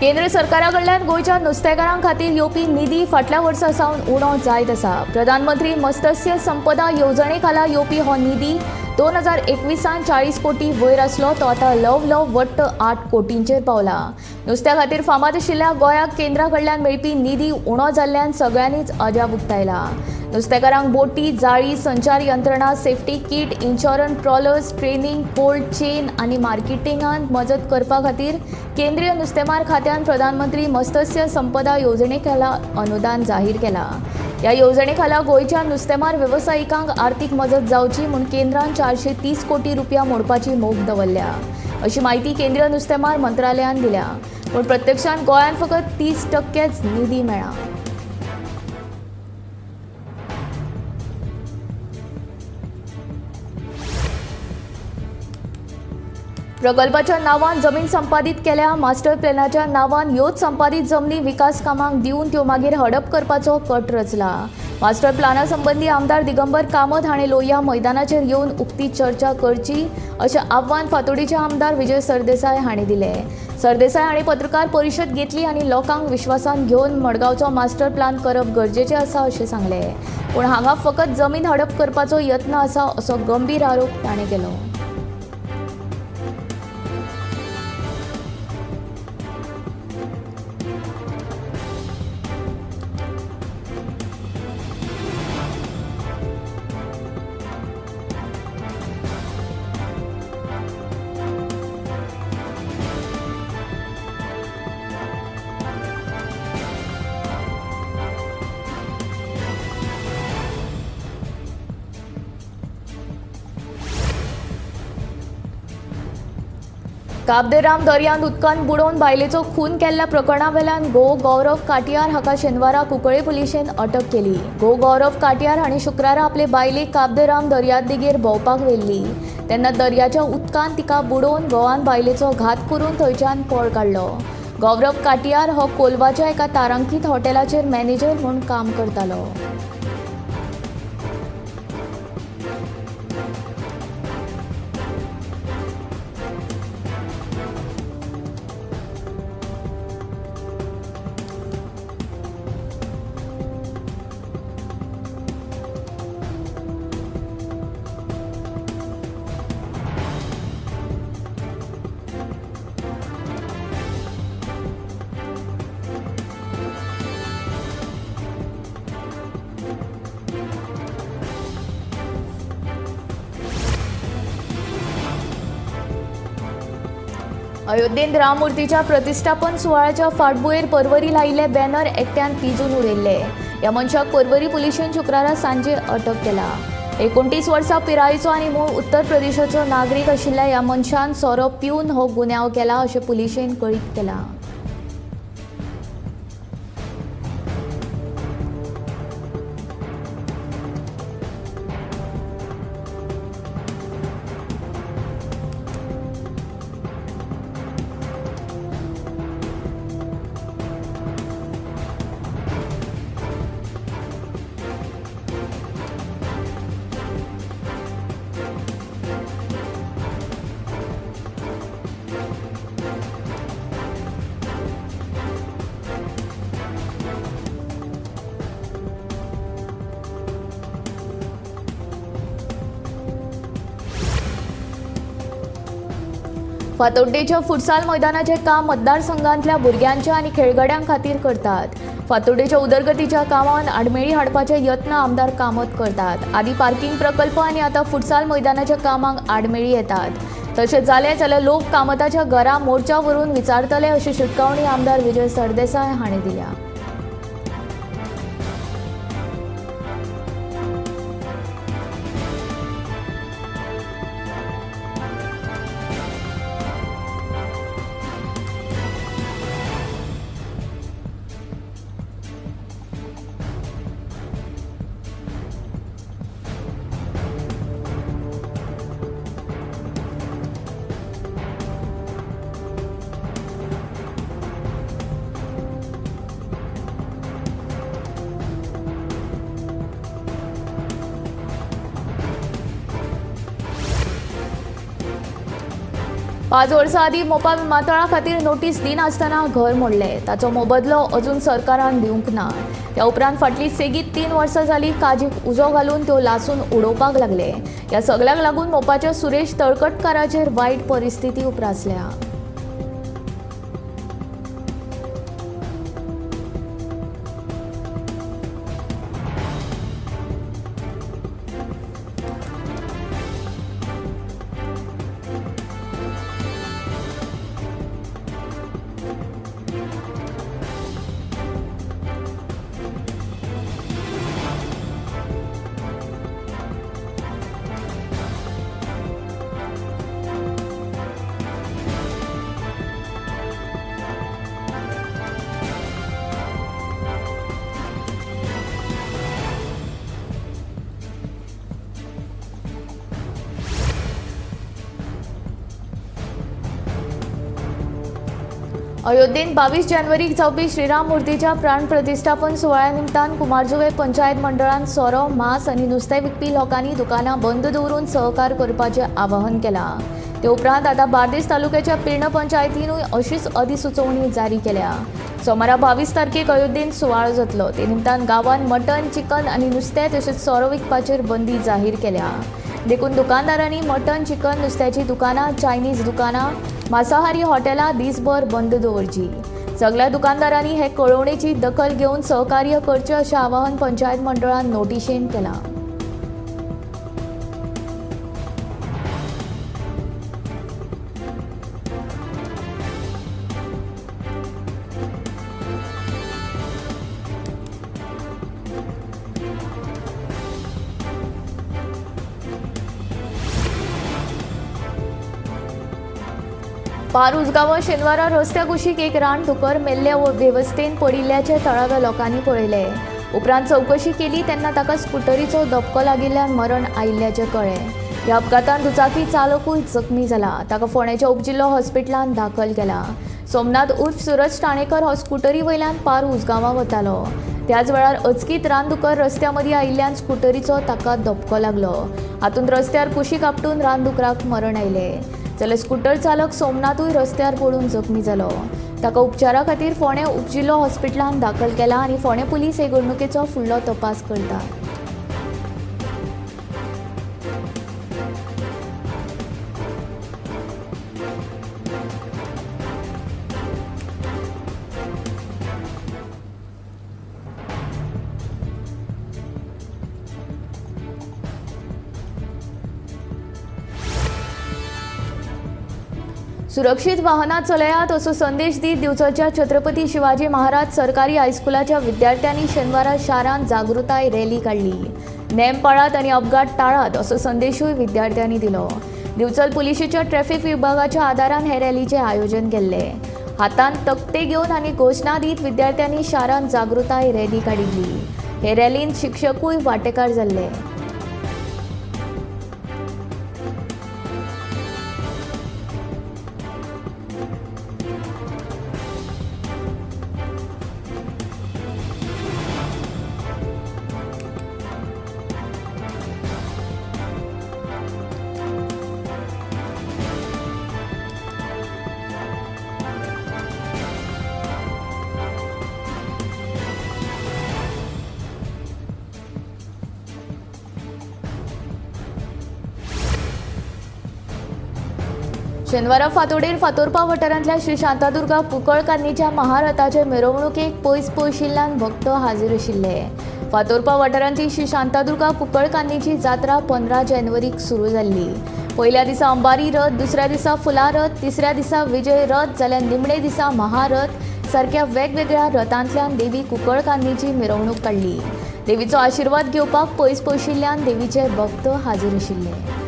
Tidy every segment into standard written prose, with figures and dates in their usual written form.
केंद्र सरकारा कडल्यान गोंयच्या नुस्तेकारां खातीर येवपी निधी फाटल्या वर्सा सावन उणो जायत आसा. प्रधानमंत्री मत्स्य संपदा येवजणे खाला येवपी हो निधी 2021 40 कोटी वयर आसलो, तो आतां ल्हव ल्हव वट्ट 8 कोटींचेर पावला. नुस्त्या खातीर फामाद आशिल्ल्या गोंयाक केंद्रा कडल्यान मेळपी निधी उणो जाल्ल्यान सगळ्यांनीच अजाप उक्तायला. नुस्तेकारांक बोटी, जाळी, संचार यंत्रणा, safety kit, insurance, trawlers, training, cold chain आनी मार्केटिंगांत मजत करपा खातीर केंद्रीय नुस्तेमार खात्यान प्रधानमंत्री मत्स्य संपदा येवजणे खाला अनुदान जाहीर केला. ह्या येवजणे खाला गोंयच्या नुस्तेमार वेवसायिकांक आर्थिक मजत जावची म्हूण केंद्रान 430 कोटी रुपया मोडपाची मोख दवरल्या, अशी माहिती केंद्रीय नुस्तेमार मंत्रालयान दिल्या. पूण प्रत्यक्षांत गोंयांत फकत 30% निधी मेळ्ळा. प्रकल्पाच्या नावान जमीन संपादीत केल्या. मास्टर प्लॅनाच्या नावान ह्योच संपादीत जमनी विकास कामांक दिवन त्यो मागीर हडप करपाचो कट रचला. मास्टर प्लॅना संबंदी आमदार दिगंबर कामत हाणें लोहिया मैदानाचेर येवन उक्ती चर्चा करची अशें आव्हान फातोडीचे आमदार विजय सरदेसाय हांणी दिलें. सरदेसाय हांणी पत्रकार परिशद घेतली आनी लोकांक विश्वासान घेवन मडगांवचो मास्टर प्लॅन करप गरजेचें आसा अशें सांगलें. पूण हांगा फकत जमीन हडप करपाचो यत्न आसा असो गंभीर आरोप ताणें केलो. काबदेराम दर्यांत उदकांत बुडोवन बायलेचो खून केल्ल्या प्रकरणावेल्यान गो गौरव काटियार हाका शेनवारा कुंकळे पुलिशेन अटक केली. गो गौरव काटियार हांणी शुक्रारा आपले बायलेक काबदेराम दर्यादेगेर भोंवपाक व्हेल्ली तेन्ना दर्याच्या उदकांत तिका बुडोवन गोवान बायलेचो घात करून थंयच्यान पळ काडलो. गौरव काटियार हो कोलवाच्या एका तारांकीत हॉटेलाचेर मॅनेजर म्हूण काम करतालो. अयोध्येंत राममूर्तीच्या प्रतिष्ठापन सुवाळ्याच्या फाटभुंयेर पर्वरी लायिल्ले बॅनर एकट्यान पिजून उडयल्ले. ह्या मनशाक पर्वरी पुलिशेन शुक्रारा सांजे अटक केला. 29 वर्सां पिरायेचो आनी मूळ उत्तर प्रदेशाचो नागरीक आशिल्ल्या ह्या मनशान सोरो पिवन हो गुन्यांव केला अशें पुलिशेन कळीत केलां. फातोड्डेच्या फुटसाल मैदानाचें काम मतदारसंघांतल्या भुरग्यांच्या आनी खेळगड्यां खातीर करतात. फातोड्डेच्या उदरगतीच्या कामांत आडमेळी हाडपाचे यत्न आमदार कामत करतात. आदी पार्किंग प्रकल्प आनी आतां फुटसाल मैदानाच्या कामांक आडमेळी येतात. तशें जालें जाल्यार लोक कामताच्या घरा मोर्चा व्हरून विचारतले अशी शिटकावणी आमदार विजय सरदेसाय हांणी दिल्या. 5 वर्सां आदीं मोपा विमानतळा खातीर नोटीस दिनासतना घर मोडलें. ताचो मोबदलो अजून सरकारान दिवंक ना. त्या उपरांत फाटलीं सेगीत 3 वर्सां जालीं काजीक उजो घालून त्यो लासून उडोवपाक लागले. ह्या सगळ्याक लागून मोपाच्या सुरेश तळकटकाराचेर वायट परिस्थिती उप्रासल्या. अयोध्येंत 22 जानेवारीक जावपी श्रीराम मूर्तीच्या प्राण प्रतिष्ठापन सुवाळ्या निमतान कुमारजुंवें पंचायत मंडळान सोरो, मांस आनी नुस्तें विकपी लोकांनी दुकानां बंद दवरून सहकार करपाचें आवाहन केलां. ते उपरांत आतां बार्देस तालुक्याच्या पिर्ण पंचायतीनूय अशीच अधिसुचोवणी जारी केल्या. सोमारा 22 तारखेक अयोध्येंत सुवाळो जातलो. ते निमतान गांवांत मटन, चिकन आनी नुस्तें तशेंच सोरो विकपाचेर बंदी जाहीर केल्या. देखून दुकानदारांनी मटन, चिकन, नुस्त्याची दुकानां, चायनीज दुकानां, मांसाहारी हॉटेलां दिसभर बंद दवरची. सगळ्या दुकानदारांनी हे कळोवणेची दखल घेवन सहकार्य करचें अशें आवाहन पंचायत मंडळान नोटिशेन केलां. पार उसगांवां शेनवारा रस्त्या कुशीक एक रानडुकर मेल्ले वेवस्थेन पडिल्ल्याचें थळाव्या लोकांनी पळयलें. उपरांत चवकशी केली तेन्ना ताका स्कुटरीचो धपको लागिल्ल्यान मरण आयिल्ल्याचें कळ्ळें. ह्या अपघातान दुचाकी चालकूय जखमी जाला. ताका फोंडेच्या उपजिल्लो हॉस्पिटलांत दाखल केला. सोमनाथ उर्फ सुरज ठाणेकर हो स्कुटरी वयल्यान पार उसगांवां वतालो. त्याच वेळार अचकीत रानडुकर रस्त्या मदीं आयिल्ल्यान स्कुटरीचो ताका धपको लागलो. हातूंत रस्त्यार कुशीक आपटून रानडुकराक मरण आयलें. जाल्यार स्कुटर चालक सोमनाथूय रस्त्यार पडून जखमी जालो. ताका उपचारा खातीर फोंडें उपजिल्लो हॉस्पिटलांत दाखल केला आनी फोंडें पुलीस हे घडणुकेचो फुडलो तपास करतात. सुरक्षीत वाहनां चलयात असो संदेश दीत दिवचलच्या छत्रपती शिवाजी महाराज सरकारी हायस्कुलाच्या विद्यार्थ्यांनी शेनवारा शारांत जागृताय रॅली काडली. नेम पाळात आनी अपघात टाळात असो संदेशूय विद्यार्थ्यांनी दिलो. दिवचल पुलिशेच्या ट्रॅफिक विभागाच्या आदारान हे रॅलीचें आयोजन केल्लें. हातांत तकटे घेवन आनी घोशणा दीत विद्यार्थ्यांनी शारांत जागृताय रॅली काडिल्ली. हे रॅलींत शिक्षकूय वांटेकार जाल्ले. शेनवारा फांतोडेर फातोर्पा वाठारांतल्या श्री शांतादुर्गा कुंकळकान्नीच्या महारथाचे मिरवणुकेक पयस पयशिल्ल्यान भक्त हाजीर आशिल्ले. फातोर्पा वाठारांतली श्री शांतादुर्गा कुंकळकान्नीची जात्रा 15 जानेवारीक सुरू जाल्ली. पयल्या दिसा अंबारी रथ, दुसऱ्या दिसा फुलां रथ, तिसऱ्या दिसा विजय रथ जाल्यार निमणे दिसा महारथ सारक्या वेगवेगळ्या रथांतल्यान देवी कुंकळकान्नीची मिरवणूक काडली. देवीचो आशिर्वाद घेवपाक पयस पयशिल्ल्यान देवीचे भक्त हाजीर आशिल्ले.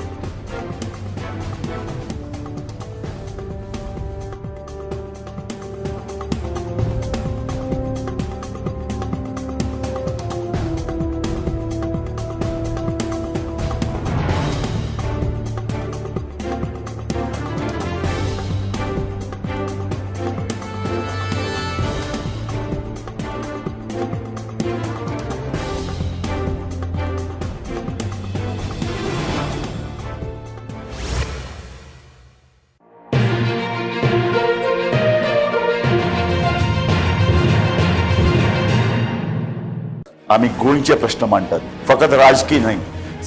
आमी गोंयचे प्रश्न मांडटात, फकत राजकीय न्हय,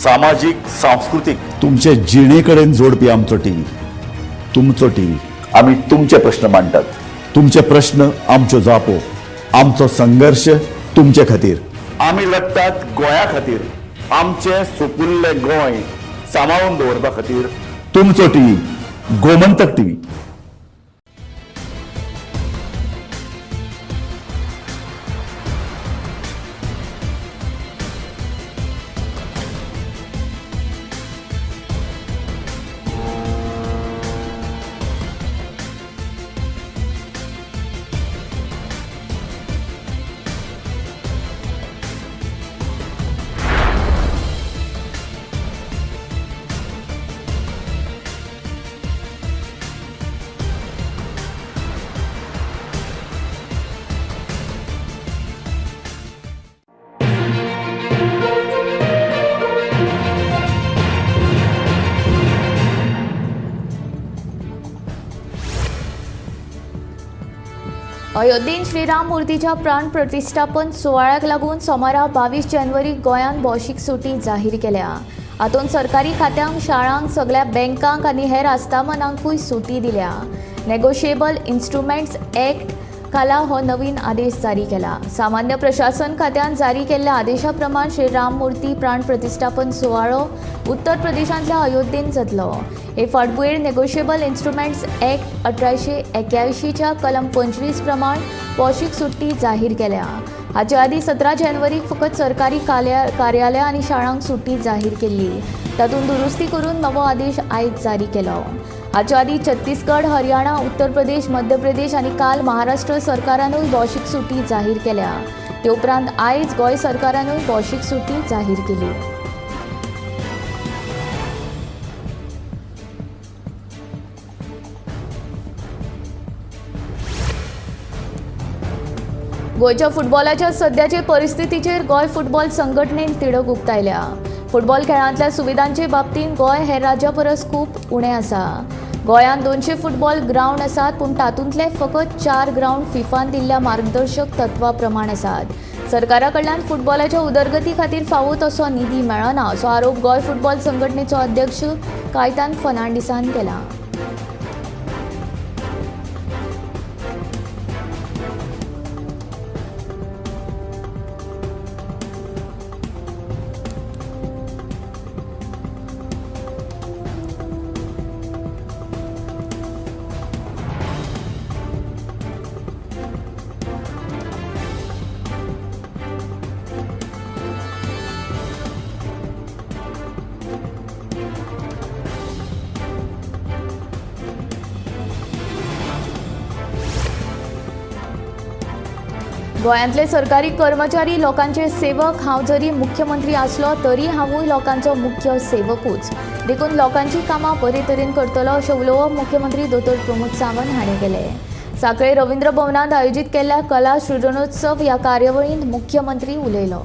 सामाजीक, सांस्कृतीक, तुमचे जिणे कडेन जोडपी आमचो टीव्ही, तुमचो टीव्ही। आमी तुमचे प्रश्न मांडटात, तुमचे प्रश्न आमच्यो जापो, आमचो संघर्ष तुमचे खातीर। आमी लढटात गोंया खातीर, आमचें सुपुल्लें गोंय सांबाळून दवरपा खातीर। तुमचो टीव्ही, गोमंतक टीव्ही। अयोध्येन श्रीराम मूर्तीच्या प्राण प्रतिष्ठापन सुवाळ्याक लागून सोमारा 22 जानेवारीक गोंयांत भौशीक सुटी जाहीर केल्या। हातूंत सरकारी खात्यांक, शाळांक, सगळ्या बँकांक आनी हेर आस्थापनांकूय सुटी दिल्या। नेगोशिएबल इन्स्ट्रुमेंट्स एक्ट खाला हो नवीन आदेश जारी केला। सामान्य प्रशासन खात्यान जारी केल्ल्या आदेशा प्रमाण श्रीराम मूर्ती प्राण प्रतिष्ठापन सुवाळो उत्तर प्रदेशांतल्या अयोध्येन जातलो। हे फाटभुंयेर नेगोशिएबल इन्स्ट्रुमेंट्स एक्ट 1881च्या कलम 25 प्रमाण भौशीक सुट्टी जाहीर केल्या। हाचे आदीं 17 जानेवारीक फकत सरकारी कार्यालयां आनी शाळांक सुट्टी जाहीर केल्ली। तातूंत दुरुस्ती करून नवो आदेश आयज जारी केलो। हाचे आदीं छत्तीसगड, हरियाणा, उत्तर प्रदेश, मध्य प्रदेश आनी काल महाराष्ट्र सरकारानूय भौशीक सुट्टी जाहीर केल्या। ते उपरांत आयज गोंय सरकारानूय भौशीक सुट्टी जाहीर केली। गोंयच्या फुटबॉलाच्या सद्याचे परिस्थितीचेर गोंय फुटबॉल संघटनेन तिडक उक्तायल्या। फुटबॉल खेळांतल्या सुविधांचे बाबतींत गोंय हेर राज्या परस खूब उणें आसा। गोंयांत 200 फुटबॉल ग्रावंड आसात, पूण तातूंतले फकत 4 ग्रावंड फिफान दिल्ल्या मार्गदर्शक तत्वा प्रमाण आसात। सरकारा कडल्यान फुटबॉलाच्या उदरगती खातीर फावो तसो निधी मेळना असो आरोप गोंय फुटबॉल संघटनेचो अध्यक्ष कायतान फर्नांडीसान केला। गोंयांतले सरकारी कर्मचारी लोकांचे सेवक। हांव जरी मुख्यमंत्री आसलो तरी हांवूय लोकांचो मुख्य सेवकूच, देखून लोकांची कामां बरे तरेन करतलो अशें उलोवप मुख्यमंत्री दोतोर प्रमोद सावंत हाणें केलें। सांखळे रवींद्र भवनांत आयोजीत केल्ल्या कला सृजनोत्सव ह्या कार्यावळींत मुख्यमंत्री उलयलो।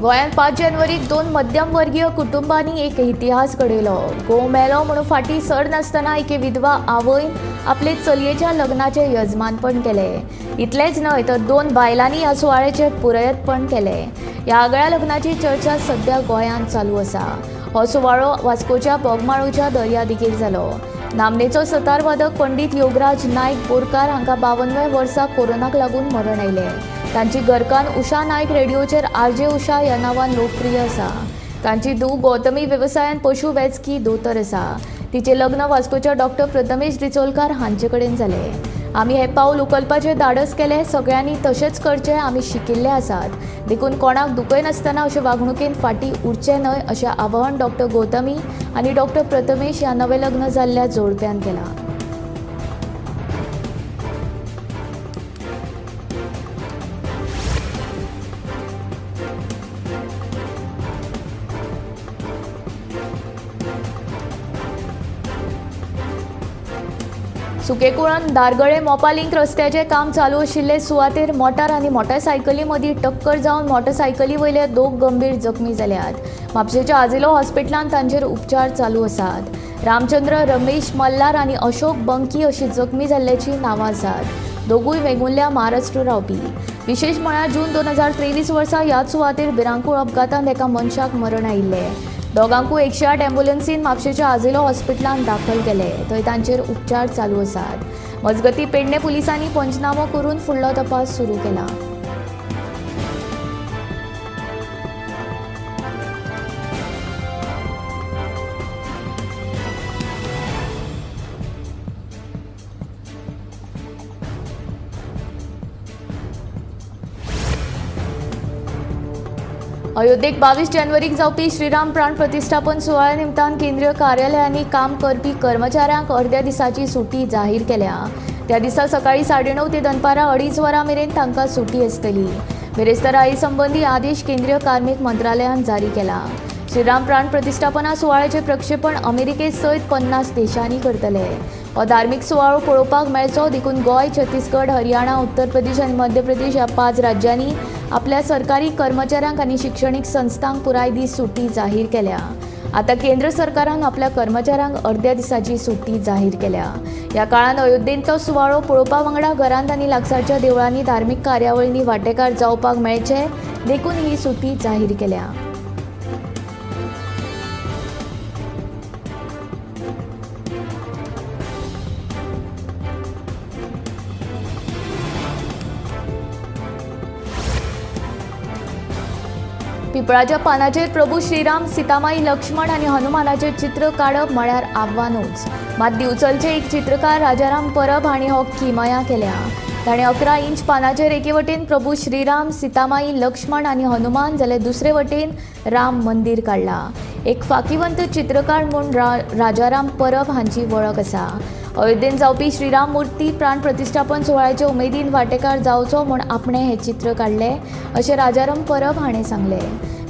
गोंयांत 5 जानेवारीक 2 मध्यमवर्गीय कुटुंबांनी एक इतिहास घडयलो। घोव मेलो म्हणून फाटीं सरनासतना एके विधवा आवयन आपले चलयेच्या लग्नाचें यजमानपण केलें। इतलेंच न्हय तर 2 बायलांनी ह्या सुवाळ्याचें पुरयतपण केलें। ह्या आगळ्या लग्नाची चर्चा सद्या गोंयांत चालू आसा। हो सुवाळो वास्कोच्या बोगमाळूच्या दर्या दिगेर जालो। नामनेचो सतारवादक पंडित योगराज नायक बोरकार हांकां 52 वर्सां कोरोनाक लागून मरण आयलें। तांची घरकान्न उषा नायक रेडियोचेर आरजे उषा ह्या नांवान लोकप्रिय आसा। तांची धूव गौतमी वेवसायान पशु वैजकी दोतोर आसा। तिचें लग्न वास्कोच्या डॉक्टर प्रथमेश डिचोलकार हांचे कडेन जालें। आमी हे पावल उखलपाचें धाडस केलें, सगळ्यांनी तशेंच करचें, आमी शिकिल्ले आसात, देखून कोणाक दुखयनासतना अशे वागणुकेन फाटीं उरचें न्हय अशें आवाहन डॉक्टर गौतमी आनी डॉक्टर प्रथमेश ह्या नवें लग्न जाल्ल्या जोडप्यान केलां। सुकेकुळान दारगळे मोपा लिंक रस्त्याचें काम चालू आशिल्ले सुवातेर मोटार आनी मोटारसायकली मदीं टक्कर जावन मोटारसायकली वयले दोग गंभीर जखमी जाल्यात। म्हापशेंच्या आजिलो हॉस्पिटलांत तांचेर उपचार चालू आसात। रामचंद्र रमेश मल्हार आनी अशोक बंकी अशी जखमी जाल्ल्याची नांवां आसात। दोगूय वेंगुर्ल्या महाराष्ट्र रावपी। विशेश म्हळ्यार जून 2023 वर्सा ह्याच सुवातेर भिरांकूळ अपघातांत एका मनशाक मरण आयिल्लें। दोगांकूय 108 ॲम्ब्युलन्सीन म्हापशेंच्या आजिलो हॉस्पिटलांत दाखल केले, थंय तांचेर उपचार चालू आसात। मजगतीं पेडणे पुलिसांनी पंचनामो करून फुडलो तपास सुरू केला। अयोध्येक 22 जानेवारीक जावपी श्रीराम प्राण प्रतिष्ठापन सुवाळ्या निमतान केंद्रीय कार्यालयांनी काम करपी कर्मचाऱ्यांक अर्द्या दिसाची सुटी जाहीर केल्या। त्या दिसा सकाळी 9:30 ते दनपारां 2:30 वरां मेरेन तांकां सुटी आसतली। बिरेस्तारा हे संबंदी आदेश केंद्रीय कार्मिक मंत्रालयान जारी केला। श्रीराम प्राण प्रतिष्ठापना सुवाळ्याचें प्रक्षेपण अमेरिके सयत 50 देशांनी करतले। हो धार्मीक सुवाळो पळोवपाक मेळचो देखून गोंय, छत्तीसगड, हरियाणा, उत्तर प्रदेश आनी मध्य प्रदेश ह्या 5 राज्यांनी आपल्या सरकारी कर्मचाऱ्यांक आनी शिक्षणीक संस्थांक पुराय दीस सुटी जाहीर केल्या। आतां केंद्र सरकारान आपल्या कर्मचाऱ्यांक अर्द्या दिसाची सुटी जाहीर केल्या। ह्या काळांत अयोध्येंतलो सुवाळो पळोवपा वांगडा घरांत आनी लागसारच्या देवळांनी धार्मीक कार्यावळींनी वांटेकार जावपाक मेळचे देखून ही सुटी जाहीर केल्या। पिपळाच्या पानाचेर प्रभू श्रीराम, सीतामाई, लक्ष्मण आनी हनुमानाचें चित्र काडप म्हळ्यार आव्हानूच। मात दिवचलचे एक चित्रकार राजाराम परब हांणी हो किमया केल्या। ताणें 11 इंच पानाचेर एके वटेन प्रभू श्रीराम, सीतामाई, लक्ष्मण आनी हनुमान जाल्यार दुसरे वटेन राम मंदीर काडला। एक फाकीवंत चित्रकार म्हूण राजाराम परब हांची वळख आसा। अयोध्येंत जावपी श्रीराम मूर्ती प्राण प्रतिष्ठापन सुवाळ्याचे उमेदीन वांटेकार जावचो म्हूण आपणें हें चित्र काडलें अशें राजाराम परब हाणें सांगलें।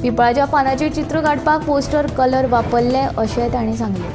पिपळाच्या पानाचेर चित्र काडपाक पोस्टर कलर वापरले अशें ताणें सांगलें।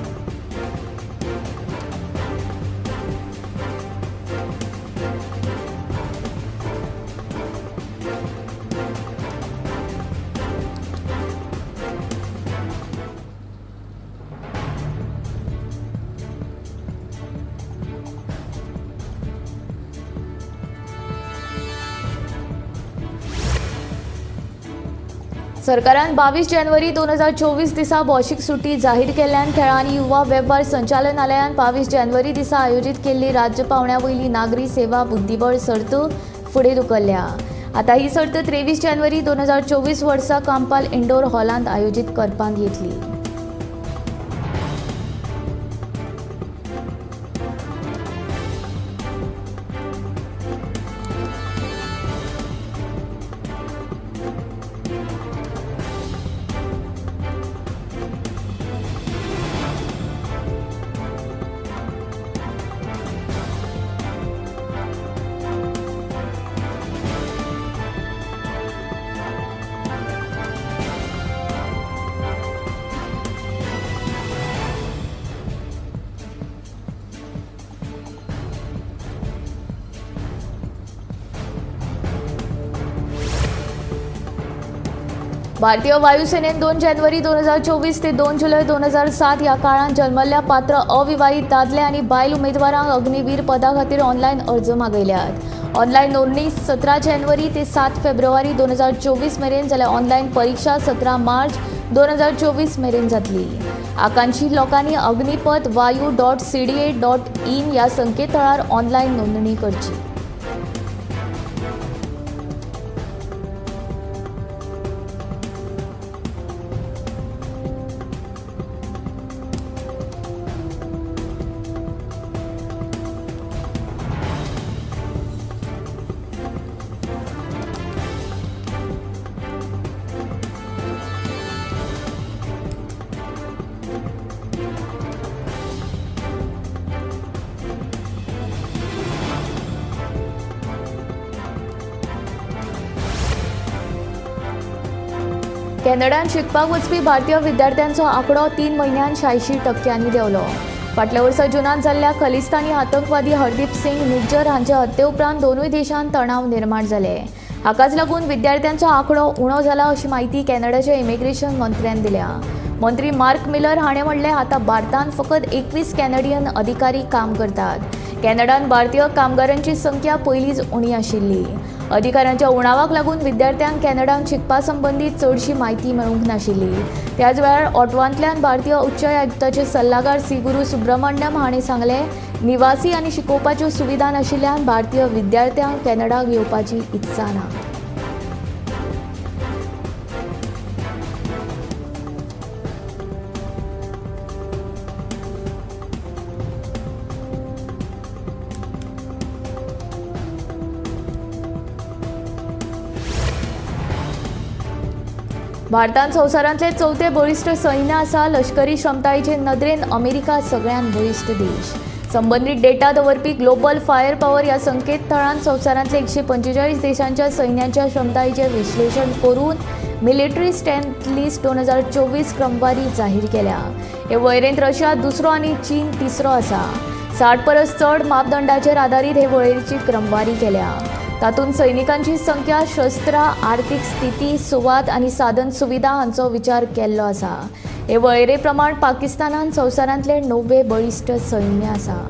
सरकारान 22 जानेवारी 2024 दिसा भौशीक सुटी जाहीर केल्ल्यान खेळां आनी युवा वेव्हार संचालनालयान 22 जानेवारी दिसा आयोजीत केल्ली राज्य पावंड्या वयली नागरी सेवा बुद्धिबळ सर्त फुडें धुकल्ल्या। आतां ही सर्त 23 जानेवारी 2024 वर्सा कांपाल इंडोर हॉलांत आयोजीत करपांत येतली। भारतीय वायुसेनेन 2 जानेवारी 2024 ते 2 जुलै 2007 ह्या काळांत जल्मल्ल्या पात्र अविवाहित दादले आनी बायल उमेदवारांक अग्निवीर पदा खातीर ऑनलायन अर्ज मागयल्यात। ऑनलायन नोंदणी 17 जानेवारी ते 7 फेब्रुवारी 2024 मेरेन जाल्यार ऑनलायन परीक्षा 17 मार्च 2024 मेरेन जातली। आकांक्षी लोकांनी अग्निपथ वायू .cda.in ह्या संकेतथळार ऑनलायन नोंदणी करची। कॅनडान शिकपाक वचपी भारतीय विद्यार्थ्यांचो आंकडो 3 म्हयन्यांत 86% देंवलो. फाटल्या वर्सा जुनांत जाल्ल्या खलिस्तानी आतंकवादी हरदीप सिंग निज्जर हांचे हत्ये उपरांत दोनूय देशांत तणाव निर्माण जाले. हाकाच लागून विद्यार्थ्यांचो आंकडो उणो जाला अशी म्हायती कॅनडाच्या इमिग्रेशन मंत्र्यान दिल्या. मंत्री मार्क मिलर हाणें म्हणलें, आतां भारतांत फकत 21 कॅनडियन अधिकारी काम करतात. कॅनडान भारतीय कामगारांची संख्या पयलींच उणी आशिल्ली. अधिकाऱ्यांच्या उणावाक लागून विद्यार्थ्यांक कॅनडान शिकपा संबंदी चडशी म्हायती मेळूंक नाशिल्ली. त्याच वेळार ऑटवांतल्यान भारतीय उच्च आयुक्ताचे सल्लागार सी गुरू सुब्रमण्यम हाणें सांगलें, निवासी आनी शिकोवपाच्यो सुविधा नाशिल्ल्यान भारतीय विद्यार्थ्यांक कॅनडाक येवपाची इत्सा ना. भारतान संवसारांतले चवथे बळिश्ट सैन्य आसा. लष्करी क्षमतायेचे नदरेन अमेरिका सगळ्यांत बळिश्ट देश. संबंदीत डेटा दवरपी ग्लोबल फायर पॉवर ह्या संकेतथळान संवसारांतले 145 देशांच्या सैन्याच्या क्षमतायेचें विश्लेशण करून मिलिटरी स्ट्रेंथ लिस्ट 2024 क्रमवारी जाहीर केल्या. हे वळेरेंत रशिया दुसरो आनी चीन तिसरो आसा. 60 परस चड मापदंडाचेर आदारीत हे वळेरेची क्रमवारी केल्या. तातूंत सैनिकांची संख्या, शस्त्रां, आर्थिक स्थिती, सुवात आनी साधन सुविधा हांचो विचार केल्लो आसा. हे वळेरे प्रमाण पाकिस्तानान संवसारांतले 9वें बळिश्ट सैन्य आसा.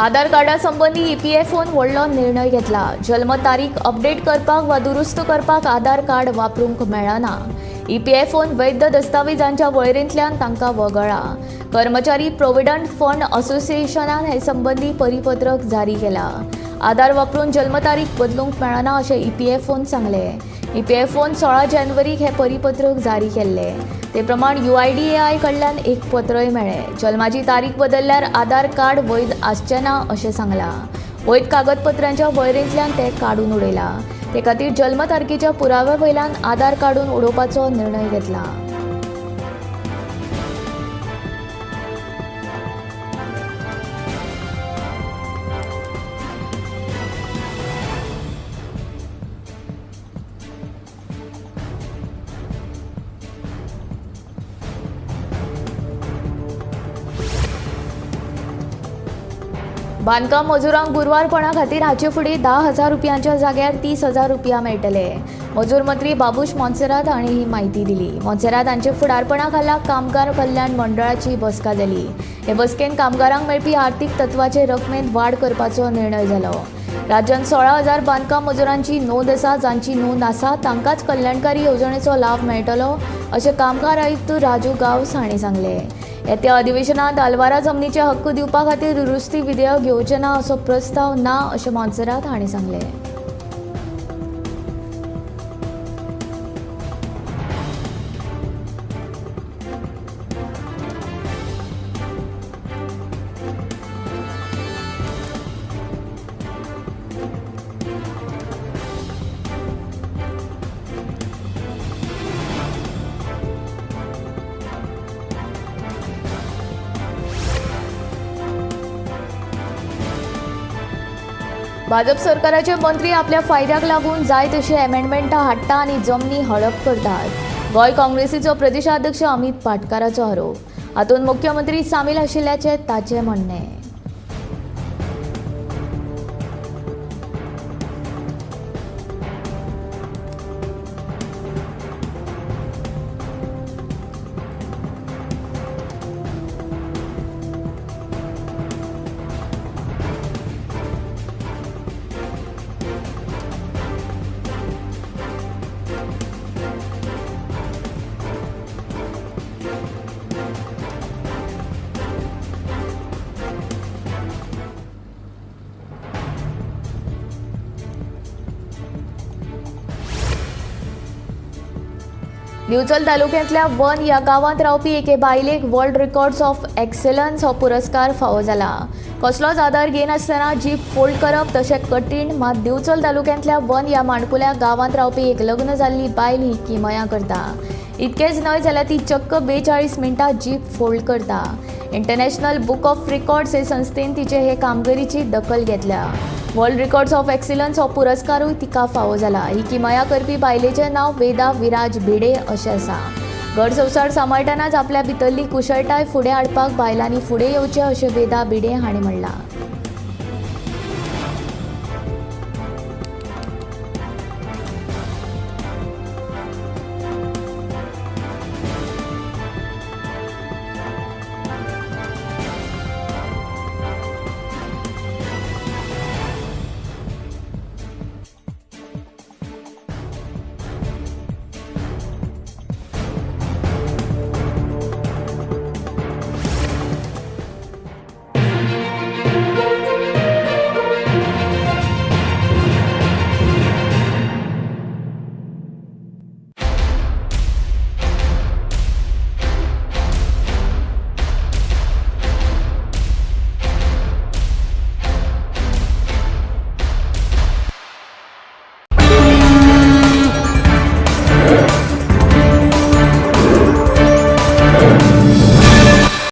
आधार कार्डा संबंदी ईपीएफओन व्हडलो निर्णय घेतला. जल्म तारीख अपडेट करपाक वा दुरुस्त करपाक आधार कार्ड वापरूंक मेळना. ईपीएफओन वैध दस्तावेजांच्या वळेरेंतल्यान तांकां वगळा. कर्मचारी प्रोव्हिडंट फंड असोसिएशनान हे संबंदी परिपत्रक जारी केला. आधार वापरून जल्म तारीख बदलूंक मेळना अशें ईपीएफओन सांगलें. ईपीएफओन 16 जानेवारीक हें परिपत्रक जारी केल्लें. ते प्रमाण UIDAI कडल्यान एक पत्रय मेळ्ळें. जल्माची तारीख बदलल्यार आधार कार्ड वैध आसचें ना अशें सांगलां. वैध कागदपत्रांच्या वळेरेंतल्यान तें काडून उडयलां. ते खातीर जल्म तारखेच्या पुराव्या वयल्यान आधार काडून उडोवपाचो निर्णय घेतला. बांदकाम मजुरांक गुरवारपणा खातीर हाचे फुडें 10,000 रुपयांच्या जाग्यार 30,000 रुपया मेळटले. मजूर मंत्री बाबूश मोन्सेरात हांणी ही म्हायती दिली. मोन्सेरात हांचे फुडारपणा खाला कामगार कल्याण मंडळाची बसका जाली. हे बसकेन कामगारांक मेळपी आर्थिक तत्वाचे रकमेंत वाड करपाचो निर्णय जालो. राज्यांत 16,000 बांदकाम मजुरांची नोंद आसा. जांची नोंद आसा तांकांच कल्याणकारी येवजणेचो लाव मेळटलो अशें कामगार आयुक्त राजू गांवस हांणी सांगलें. येत्या अधिवेशनांत आलवारा जमनीचे हक्क दिवपा खातीर दुरुस्ती विधेयक घेवचें ना असो प्रस्ताव ना अशें मोन्सेरात हांणी सांगलें. भाजप सरकाराचे मंत्री आपल्या फायद्याक लागून जाय तशी अमेंडमेंटां हाडटा आनी जमनी हडप करतात. गोंय काँग्रेसीचो प्रदेशाध्यक्ष अमित पाटकाराचो आरोप. हातूंत मुख्यमंत्री सामील आशिल्ल्याचें ताचें म्हणणें. दिवचल तालुक्यांतल्या वन ह्या गांवांत रावपी एके बायलेक वर्ल्ड रिकॉर्ड्स ऑफ एक्सलन्स हो पुरस्कार फावो जाला. कसलोच आदार घेनासतना जीप फोल्ड करप तशें कठीण, मात दिवचल तालुक्यांतल्या वन ह्या माणकुल्या गांवांत रावपी एक लग्न जाल्ली बायल ही किमया करता. इतकेंच न्हय जाल्यार ती चक्क 42 मिनटां जीप फोल्ड करता. इंटरनॅशनल बूक ऑफ रिकॉर्ड्स हे संस्थेन तिचे हे कामगिरीची दखल घेतल्या. वर्ल्ड रिकॉर्ड्स ऑफ एक्सिलन्स हो पुरस्कारूय तिका फावो जाला. ही किमया करपी बायलेचें नांव वेदा विराज भिडे अशें आसा. घर संवसार सांबाळटनाच आपल्या भितरली कुशळटाय फुडें हाडपाक बायलांनी फुडें येवचें अशें वेदा भिडे हांणी म्हणलां.